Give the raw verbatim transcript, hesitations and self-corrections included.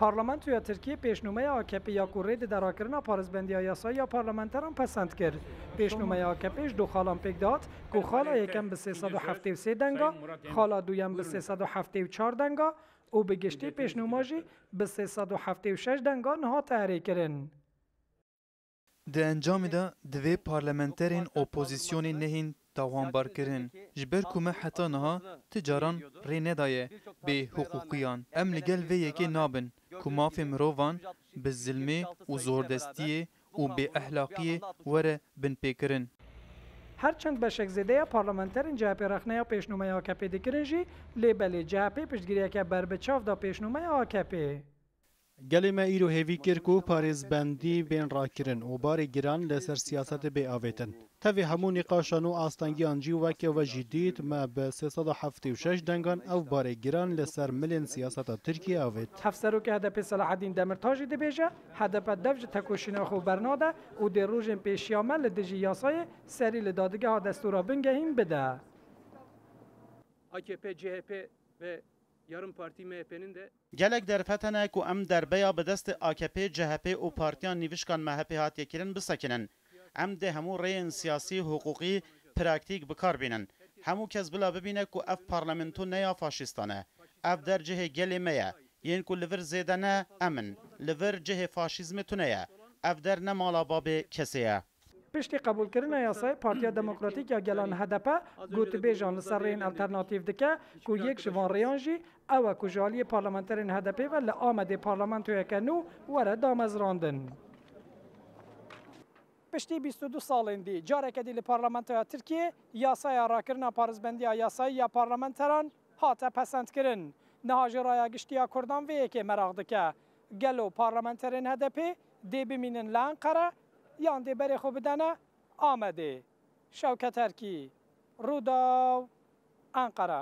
Parlamentoya Tirkiyê pêşnûmeya A K P ya ku rê dide rakirina parêzbendiya yasayî ya parlamenteran pesend kir. Pêşnûmeya A K P ji du xalan pêk dihat ku xala yekem bi sê sed û heftê û sê denga, xala duyem bi sê sed û heftê û çar denga û bi giştî pêşnûma jî bi sê sed û heftê û şeş denga nihate erêkirin. Di encamê de divê parlamenterên opozîsyonê nehên tawanbarkirin. Ji ber ku me heta niha ti caran rê nedaye bêhiqûqiyan. Em li gel vê yekê nabin ku mafê mirovan bi zilmê û zordestiyê û bêehlaqiyê were binpêkirin. Her çend beşek zêde ya parlamenterên C H P rexneya pêşnûmeya A K P dikirin jî, lê belê C H P piştgiriyeke berbiçav da pêşnûmeya A K P. Gelê me îro hêvî kir ku parêzbendî bên rakirin û barê giran li ser siyasetê bê avêtin. Tevî hemû nîqaşan û astengiyan jî weke we jî dît, me bi sê sed û heftê û şeş dengan ev barê giran li ser milên siyaseta Tirkiyê avêt. Hevserokê H D P Selahaddîn Demirtaş jî dibêje, H D P dev ji tekoşîna xwe bernade û dê rojên pêşiya me li dijî yasayê serî li Dadgeha Destûra Bingehîn bide. A K P, C H P ve yarım parti M H P'nin de Gelek derfet hene ku em derbeya bi destê A K P, C H P û partiya nîvişkan M H P hatiye kirin bisekinin. Em dê hemû rêyên siyasî, hiqûqî, praktîk bi kar bînin. Hemû kes bila bibîne ku ev parlamento ne ya faşîstan e. Ev der cihê gelê me ye. Yên ku li vir zêde ne, em in. Li vir cihê faşîzmê tune ye. Ev der ne mala babê kesê ye. Piştî qebûlkirina yasayê, Partiya Demokratîk ya Gelan H D P gotibêjan li ser rêyên alternatîf dike ku yek ji van rêyan jî ew e ku ji aliyê parlamenterên H D P ve li Amedê parlamentoyeke nû were damezrandin. Piştî bîst û du salên dî, careke dî li Parlamentoya Tirkiyê yasaya rakirina parêzbendiya yasayî ya parlamenteran hate pesendkirin. Niha jî raya giştî ya Kurdan vê yekê meraq dike. Gelo parlamenterên H D P dê bimînin li Enqere yan dê berê xwe bidene Amedê? Şewket Erkî, Rûdaw, Enqere.